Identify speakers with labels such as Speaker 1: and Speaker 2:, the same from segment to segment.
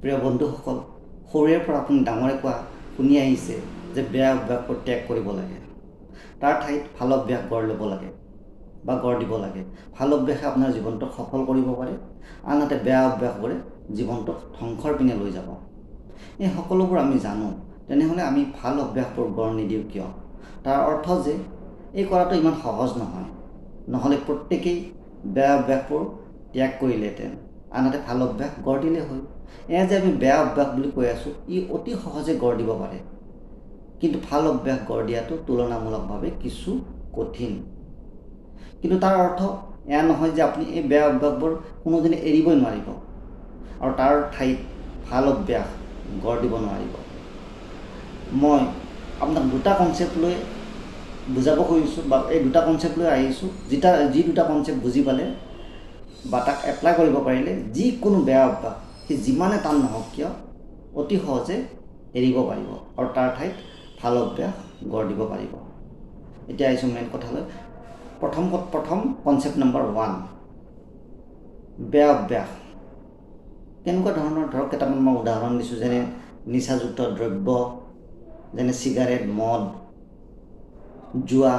Speaker 1: প্ৰিয় বন্ধুসকল, সৰুৰে পৰা আপুনি ডাঙৰে কোৱা শুনি আহিছে যে বেয়া অভ্যাসবোৰ ত্যাগ কৰিব লাগে, তাৰ ঠাইত ভাল অভ্যাস গঢ় ল'ব লাগে বা গঢ় দিব লাগে। ভাল অভ্যাসে আপোনাৰ জীৱনটোক সফল কৰিব পাৰে, আনহাতে বেয়া অভ্যাসবোৰে জীৱনটোক ধ্বংসৰ পিনে লৈ যাব। এই সকলোবোৰ আমি জানো, তেনেহ'লে আমি ভাল অভ্যাসবোৰ গঢ় নিদিওঁ কিয়? তাৰ অৰ্থ যে এই কৰাটো ইমান সহজ নহয়, নহ'লে প্ৰত্যেকেই বেয়া অভ্যাসবোৰ ত্যাগ কৰিলেহেঁতেন, আনহাতে ভাল অভ্যাস গঢ় দিলে হয়। এয়া যে আমি বেয়া অভ্যাস বুলি কৈ আছোঁ, ই অতি সহজে গঢ় দিব পাৰে, কিন্তু ভাল অভ্যাস গঢ় দিয়াটো তুলনামূলকভাৱে কিছু কঠিন। কিন্তু তাৰ অৰ্থ এয়া নহয় যে আপুনি এই বেয়া অভ্যাসবোৰ কোনোদিনে এৰিবই নোৱাৰিব আৰু তাৰ ঠাইত ভাল অভ্যাস গঢ় দিব নোৱাৰিব। মই আপোনাক দুটা কনচেপ্ট লৈ বুজাব খুজিছোঁ বা এই দুটা কনচেপ্ট লৈ আহিছোঁ, যি দুটা কনচেপ্ট বুজি পালে বা তাক এপ্লাই কৰিব পাৰিলে যিকোনো বেয়া অভ্যাস, সি যিমানে টান নহওক কিয়, অতি সহজে এৰিব পাৰিব আৰু তাৰ ঠাইত ভাল অভ্যাস গঢ় দিব পাৰিব। এতিয়া আহিছোঁ মেইন কথালৈ। প্ৰথম কনচেপ্ট নম্বৰ 1, বেয়া অভ্যাস কেনেকুৱা ধৰণৰ? ধৰক কেইটামান মই উদাহৰণ দিছোঁ, যেনে নিচাযুক্ত দ্ৰব্য, যেনে চিগাৰেট, মদ, জুৱা,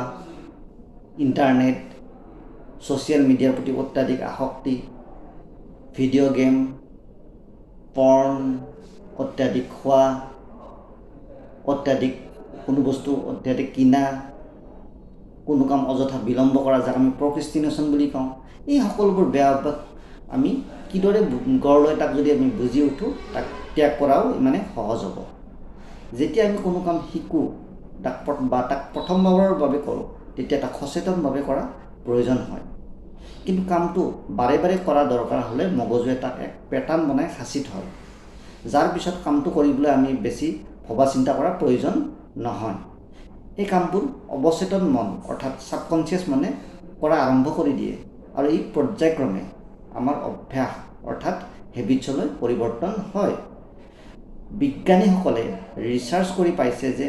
Speaker 1: ইণ্টাৰনেট, ছ'চিয়েল মিডিয়াৰ প্ৰতি অত্যাধিক আসক্তি, ভিডিঅ' গেম, পৰ্ণ, অত্যাধিক খোৱা, অত্যাধিক কোনো বস্তু অত্যাধিক কিনা, কোনো কাম অযথা বিলম্ব কৰা, যাক আমি প্ৰক্ৰেষ্টিনেশ্যন বুলি কওঁ। এই সকলোবোৰ বেয়া অভ্যাস আমি কিদৰে গঢ় লয়, তাক যদি আমি বুজি উঠোঁ, তাক ত্যাগ কৰাও ইমানে সহজ হ'ব। যেতিয়া আমি কোনো কাম শিকোঁ তাক বা তাক প্ৰথমবাৰৰ বাবে কৰোঁ, তেতিয়া তাক সচেতনভাৱে কৰা প্ৰয়োজন হয়। কিন্তু কামটো বাৰে বাৰে কৰা দৰকাৰ হ'লে মগজুৱে তাক এক পেটাৰ্ণ বনাই সাঁচি থয়, যাৰ পিছত কামটো কৰিবলৈ আমি বেছি ভবা চিন্তা কৰাৰ প্ৰয়োজন নহয়। এই কামবোৰ অৱচেতন মন অৰ্থাৎ ছাবকনচিয়াছ মনে কৰা আৰম্ভ কৰি দিয়ে আৰু ই পৰ্যায়ক্ৰমে আমাৰ অভ্যাস অৰ্থাৎ হেবিটছলৈ পৰিৱৰ্তন হয়। বিজ্ঞানীসকলে ৰিচাৰ্চ কৰি পাইছে যে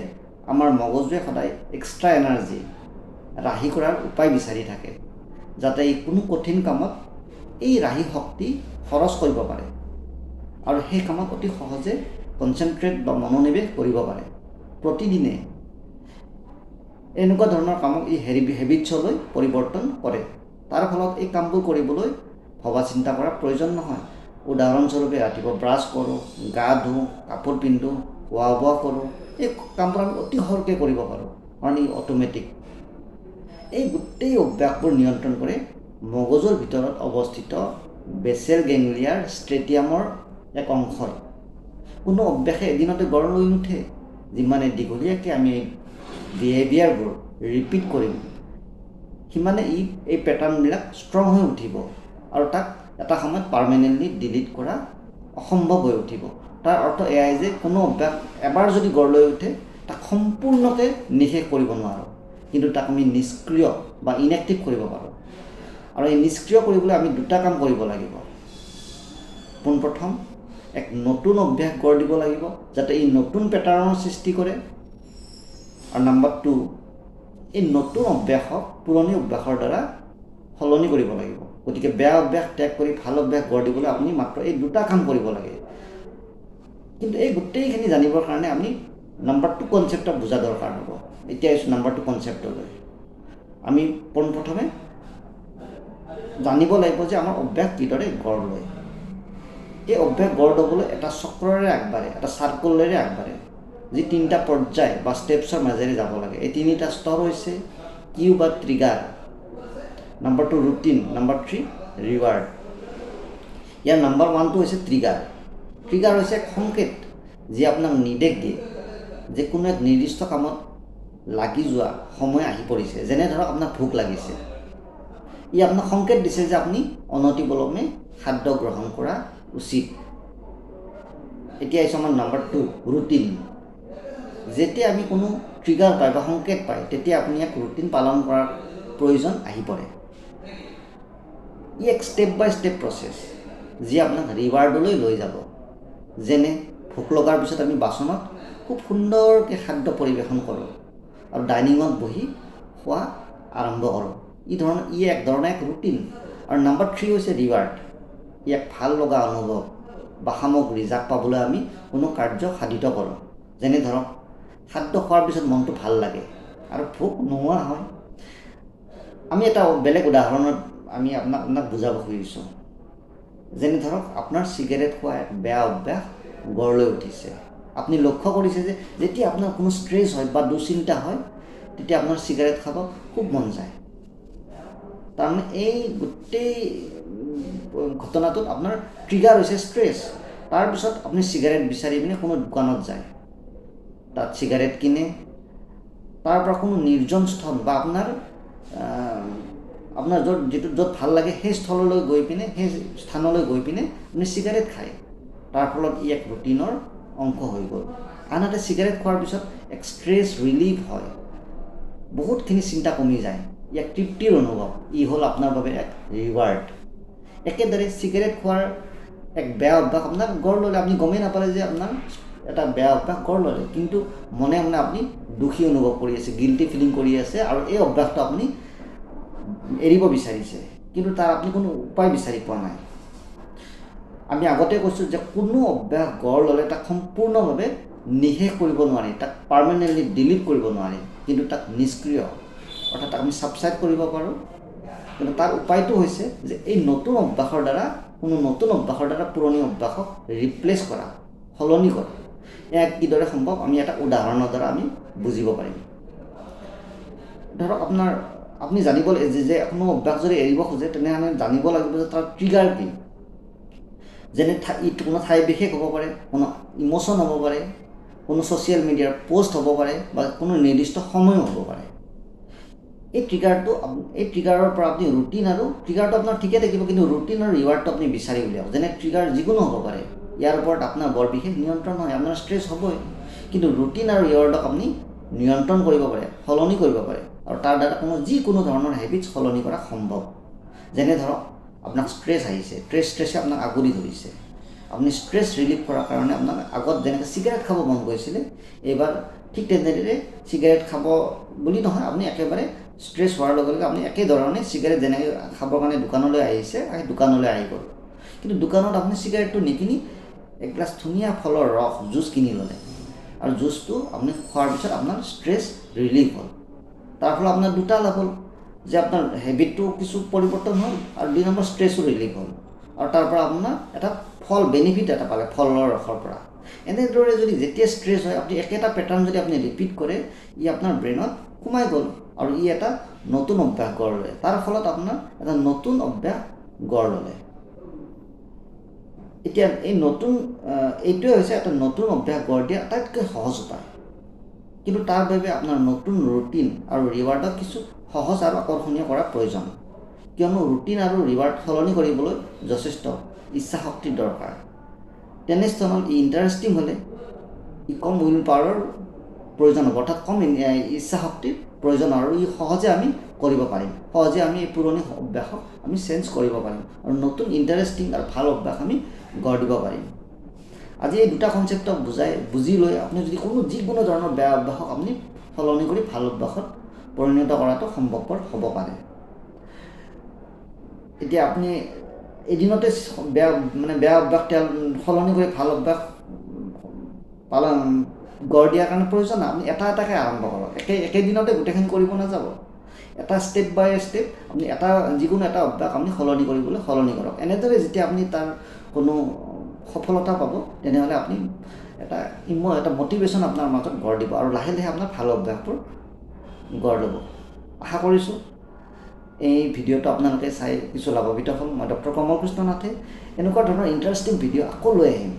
Speaker 1: আমাৰ মগজুৱে সদায় এক্সট্ৰা এনাৰ্জি ৰাহি কৰাৰ উপায় বিচাৰি থাকে, যাতে ই কোনো কঠিন কামত এই ৰাহি শক্তি খৰচ কৰিব পাৰে আৰু সেই কামত অতি সহজে কনচেনট্ৰেট বা মনোনিৱেশ কৰিব পাৰে। প্ৰতিদিনে এনেকুৱা ধৰণৰ কামক ই হেবিটছলৈ পৰিৱৰ্তন কৰে। তাৰ ফলত এই কামবোৰ কৰিবলৈ ভবা চিন্তা কৰাৰ প্ৰয়োজন নহয়। উদাহৰণস্বৰূপে, ৰাতিপুৱা ব্ৰাছ কৰোঁ, গা ধুওঁ, কাপোৰ পিন্ধোঁ, খোৱা বোৱা কৰোঁ, এই কামবোৰ আমি অতি সৰলকৈ কৰিব পাৰোঁ, কাৰণ ই অট'মেটিক। এই গোটেই অভ্যাসবোৰ নিয়ন্ত্ৰণ কৰে মগজুৰ ভিতৰত অৱস্থিত বেচেল গেংলিয়াৰ ষ্ট্ৰেটিয়ামৰ এক অংশই। কোনো অভ্যাসে এদিনতে গঢ় লৈ নুঠে। যিমানে দীঘলীয়াকৈ আমি বিহেভিয়াৰবোৰ ৰিপিট কৰিম, সিমানে এই পেটাৰ্ণবিলাক ষ্ট্ৰং হৈ উঠিব আৰু তাক এটা সময়ত পাৰ্মানেণ্টলি ডিলিট কৰা অসম্ভৱ হৈ উঠিব। তাৰ অৰ্থ এয়াই যে কোনো অভ্যাস এবাৰ যদি গঢ় লৈ উঠে, তাক সম্পূৰ্ণকৈ নিঃশেষ কৰিব নোৱাৰোঁ, কিন্তু তাক আমি নিষ্ক্ৰিয় বা ইনএক্টিভ কৰিব পাৰোঁ। আৰু এই নিষ্ক্ৰিয় কৰিবলৈ আমি দুটা কাম কৰিব লাগিব। পোনপ্ৰথম এক নতুন অভ্যাস গঢ় দিব লাগিব, যাতে ই নতুন পেটাৰ্ণৰ সৃষ্টি কৰে। আৰু নাম্বাৰ 2, এই নতুন অভ্যাসক পুৰণি অভ্যাসৰ দ্বাৰা সলনি কৰিব লাগিব। গতিকে বেয়া অভ্যাস ত্যাগ কৰি ভাল অভ্যাস গঢ় দিবলৈ আপুনি মাত্ৰ এই দুটা কাম কৰিব লাগে। কিন্তু এই গোটেইখিনি জানিবৰ কাৰণে আমি নাম্বাৰ 2 কনচেপ্টক বুজা দৰকাৰ হ'ব। এতিয়া আহিছোঁ নাম্বাৰ 2 কনচেপ্টলৈ। আমি পোনপ্ৰথমে জানিব লাগিব যে আমাৰ অভ্যাস কিদৰে গঢ় লয়। এই অভ্যাস গঢ় ল'বলৈ এটা চক্ৰৰে আগবাঢ়ে, এটা চাৰ্কলেৰে আগবাঢ়ে, যি তিনিটা পৰ্যায় বা ষ্টেপছৰ মাজেৰে যাব লাগে। এই তিনিটা স্তৰ হৈছে কিউ বা trigger, number 2 routine, number 3 reward. ইয়াৰ নাম্বাৰ 1টো হৈছে ট্ৰিগাৰ। ট্ৰিগাৰ হৈছে এক সংকেত, যি আপোনাক নিৰ্দেশ দিয়ে যে কোনো এক নিৰ্দিষ্ট কামত লাগি যোৱা সময় আহি পৰিছে। যেনে ধৰক, আপোনাক ভোক লাগিছে, ই আপোনাক সংকেত দিছে যে আপুনি অনতিপলমে খাদ্য গ্ৰহণ কৰা উচিত। এতিয়া আহিছোঁ আমাৰ নাম্বাৰ 2 ৰুটিন। যেতিয়া আমি কোনো ট্ৰিগাৰ পায় বা সংকেত পায়, তেতিয়া আপুনি ইয়াক ৰুটিন পালন কৰাৰ প্ৰয়োজন আহি পৰে। ই এক ষ্টেপ বাই ষ্টেপ প্ৰচেছ, যি আপোনাক ৰিৱাৰ্ডলৈ লৈ যাব। যেনে ভোক লগাৰ পিছত আমি বাচনত খুব সুন্দৰকৈ খাদ্য পৰিৱেশন কৰোঁ আৰু ডাইনিঙত বহি খোৱা আৰম্ভ কৰোঁ। ই এক ধৰণৰ এক ৰুটিন। আৰু নাম্বাৰ 3 হৈছে ৰিৱাৰ্ড। ই এক ভাল লগা অনুভৱ। বা সামগ্ৰী যাক পাবলৈ আমি কোনো কাৰ্য সাধিত কৰোঁ। যেনে ধৰক, খাদ্য খোৱাৰ পিছত মনটো ভাল লাগে আৰু ভোক নোহোৱা হয়। আমি এটা বেলেগ উদাহৰণত আমি আপোনাক আপোনাক বুজাব খুজিছোঁ। যেনে ধৰক, আপোনাৰ চিগাৰেট খোৱা এক বেয়া অভ্যাস গঢ় লৈ উঠিছে। আপুনি লক্ষ্য কৰিছে যে যেতিয়া আপোনাৰ কোনো ষ্ট্ৰেছ হয় বা দুশ্চিন্তা হয়, তেতিয়া আপোনাৰ চিগাৰেট খাব খুব মন যায়। তাৰমানে এই গোটেই ঘটনাটোত আপোনাৰ ট্ৰিগাৰ হৈছে ষ্ট্ৰেছ। তাৰপিছত আপুনি চিগাৰেট বিচাৰি পিনে কোনো দোকানত যায়, তাত চিগাৰেট কিনে। তাৰ পৰা কোনো নিৰ্জন স্থল বা আপোনাৰ আপোনাৰ য'ত যিটো য'ত ভাল লাগে, সেই স্থললৈ গৈ পিনে, সেই স্থানলৈ গৈ পিনে আপুনি চিগাৰেট খায়। তাৰ ফলত ই এক ৰুটিনৰ অংশ হৈ গ'ল। আনহাতে চিগাৰেট খোৱাৰ পিছত এক ষ্ট্ৰেছ ৰিলিফ হয়, বহুতখিনি চিন্তা কমি যায়, ইয়াক তৃপ্তিৰ অনুভৱ। ই হ'ল আপোনাৰ বাবে এক ৰিৱাৰ্ড। একেদৰে চিগাৰেট খোৱাৰ এক বেয়া অভ্যাস আপোনাক গঢ় ল'লে। আপুনি গমেই নাপালে যে আপোনাৰ এটা বেয়া অভ্যাস গঢ় ল'লে, কিন্তু মনে মনে আপুনি দুখী অনুভৱ কৰি আছে, গিল্টি ফিলিং কৰি আছে আৰু এই অভ্যাসটো আপুনি এৰিব বিচাৰিছে, কিন্তু তাৰ আপুনি কোনো উপায় বিচাৰি পোৱা নাই। আমি আগতে কৈছোঁ যে কোনো অভ্যাস গঢ় ল'লে তাক সম্পূৰ্ণভাৱে নিঃশেষ কৰিব নোৱাৰি, তাক পাৰ্মানেণ্টলি ডিলিট কৰিব নোৱাৰি, কিন্তু তাক নিষ্ক্ৰিয়, অৰ্থাৎ তাক আমি ছাবচাইড কৰিব পাৰোঁ। কিন্তু তাৰ উপায়টো হৈছে যে এই নতুন অভ্যাসৰ দ্বাৰা, কোনো নতুন অভ্যাসৰ দ্বাৰা পুৰণি অভ্যাসক ৰিপ্লেচ কৰা, সলনি কৰা। এয়া কিদৰে সম্ভৱ, আমি এটা উদাহৰণৰ দ্বাৰা আমি বুজিব পাৰিম। ধৰক আপুনি জানিব যে কোনো অভ্যাস যদি এৰিব খোজে, তেনেহ'লে জানিব লাগিব যে তাৰ ট্ৰিগাৰ কি। যেনে ই কোনো ঠাই বিশেষ হ'ব পাৰে, কোনো ইম'শ্যন হ'ব পাৰে, কোনো ছ'চিয়েল মিডিয়াৰ প'ষ্ট হ'ব পাৰে বা কোনো নিৰ্দিষ্ট সময়ো হ'ব পাৰে। এই ট্ৰিগাৰৰ পৰা আপুনি ৰুটিন আৰু ট্ৰিগাৰটো আপোনাৰ ঠিকে থাকিব, কিন্তু ৰুটিন আৰু ৰিৱাৰ্ডটো আপুনি বিচাৰি উলিয়াওক। যেনে ট্ৰিগাৰ যিকোনো হ'ব পাৰে, ইয়াৰ ওপৰত আপোনাৰ বৰ বিশেষ নিয়ন্ত্ৰণ নহয়, আপোনাৰ ষ্ট্ৰেছ হ'বই, কিন্তু ৰুটিন আৰু ৰিৱাৰ্ডক আপুনি নিয়ন্ত্ৰণ কৰিব পাৰে, সলনি কৰিব পাৰে আৰু তাৰ দ্বাৰা কোনো যিকোনো ধৰণৰ হেবিটছ সলনি কৰা সম্ভৱ। যেনে ধৰক, আপোনাক ষ্ট্ৰেছ আহিছে, ষ্ট্ৰেছে আপোনাক আগুৰি ধৰিছে। আপুনি ষ্ট্ৰেছ ৰিলিফ কৰাৰ কাৰণে আপোনাক আগত যেনেকৈ চিগাৰেট খাব মন গৈছিলে, এইবাৰ ঠিক তেনেদৰে চিগাৰেট খাব বুলি নহয়, আপুনি একেবাৰে ষ্ট্ৰেছ হোৱাৰ লগে লগে আপুনি একেধৰণে চিগাৰেট যেনেকৈ খাবৰ কাৰণে দোকানলৈ আহিছে, সেই দোকানলৈ আহি গ'ল। কিন্তু দোকানত আপুনি চিগাৰেটটো নিকিনি এগিলাচ ধুনীয়া ফলৰ ৰস, জুচ কিনি ল'লে আৰু জুচটো আপুনি খোৱাৰ পিছত আপোনাৰ ষ্ট্ৰেছ ৰিলিফ হ'ল। তাৰ ফলত আপোনাৰ দুটা লাভ হ'ল যে আপোনাৰ হেবিটটো কিছু পৰিৱৰ্তন হ'ল আৰু 2 নম্বৰ ষ্ট্ৰেছো ৰিলিফ হ'ল আৰু তাৰ পৰা আপোনাৰ এটা ফল, বেনিফিট এটা পালে ফলৰ ৰসৰ পৰা। এনেদৰে যদি যেতিয়া ষ্ট্ৰেছ হয়, আপুনি একেটা পেটাৰ্ণ যদি আপুনি ৰিপিট কৰে, ই আপোনাৰ ব্ৰেইনত সোমাই গ'ল আৰু ই এটা নতুন অভ্যাস গঢ় ল'লে। তাৰ ফলত আপোনাৰ এটা নতুন অভ্যাস গঢ় ল'লে। এতিয়া এইটোৱে হৈছে এটা নতুন অভ্যাস গঢ় দিয়া আটাইতকৈ সহজ উপায়। কিন্তু তাৰ বাবে আপোনাৰ নতুন ৰুটিন আৰু ৰিৱাৰ্ডক কিছু সহজ আৰু আকৰ্ষণীয় কৰাৰ প্ৰয়োজন, কিয়নো ৰুটিন আৰু ৰিৱাৰ্ড সলনি কৰিবলৈ যথেষ্ট ইচ্ছা শক্তিৰ দৰকাৰ। তেনেস্থলত ই ইণ্টাৰেষ্টিং হ'লে ই কম will পাৱাৰৰ প্ৰয়োজন হ'ব, অৰ্থাৎ কম ইচ্ছা শক্তিৰ প্ৰয়োজন আৰু ই সহজে আমি কৰিব পাৰিম। সহজে আমি এই পুৰণি অভ্যাসক আমি চেঞ্জ কৰিব পাৰিম আৰু নতুন ইণ্টাৰেষ্টিং আৰু ভাল অভ্যাস আমি গঢ় দিব পাৰিম। আজি এই দুটা কনচেপ্টক বুজি লৈ আপুনি যদি যিকোনো ধৰণৰ বেয়া অভ্যাসক আপুনি সলনি কৰি ভাল অভ্যাসত পৰিণত কৰাটো সম্ভৱপৰ হ'ব পাৰে। এতিয়া আপুনি এদিনতে বেয়া মানে বেয়া অভ্যাস তেওঁ সলনি কৰি ভাল অভ্যাস পালন গঢ় দিয়াৰ কাৰণে প্ৰয়োজন নাই। আপুনি এটা এটাকৈ আৰম্ভ কৰক। একেদিনতে গোটেইখিনি কৰিব নাযাব। এটা ষ্টেপ বাই ষ্টেপ আপুনি যিকোনো এটা অভ্যাস আপুনি সলনি কৰিবলৈ সলনি কৰক। এনেদৰে যেতিয়া আপুনি তাৰ কোনো সফলতা পাব, তেনেহ'লে আপুনি এটা মটিভেশ্যন আপোনাৰ মাজত গঢ় দিব আৰু লাহে লাহে আপোনাৰ ভাল অভ্যাসবোৰ গঢ় ল'ব। আশা কৰিছোঁ এই ভিডিঅ'টো আপোনালোকে চাই কিছু লাভান্বিত হ'ল। মই ডক্টৰ কমল কৃষ্ণ নাথে এনেকুৱা ধৰণৰ ইণ্টাৰেষ্টিং ভিডিঅ' আকৌ লৈ আহিম।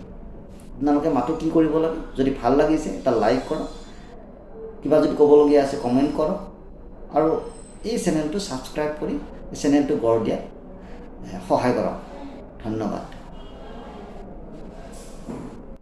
Speaker 1: আপোনালোকে মাথো কি কৰিব লাগে, যদি ভাল লাগিছে এটা লাইক কৰক, কিবা যদি ক'বলগীয়া আছে কমেণ্ট কৰক আৰু এই চেনেলটো ছাবস্ক্ৰাইব কৰি চেনেলটো গঢ় দিয়াত সহায় কৰক। ধন্যবাদ।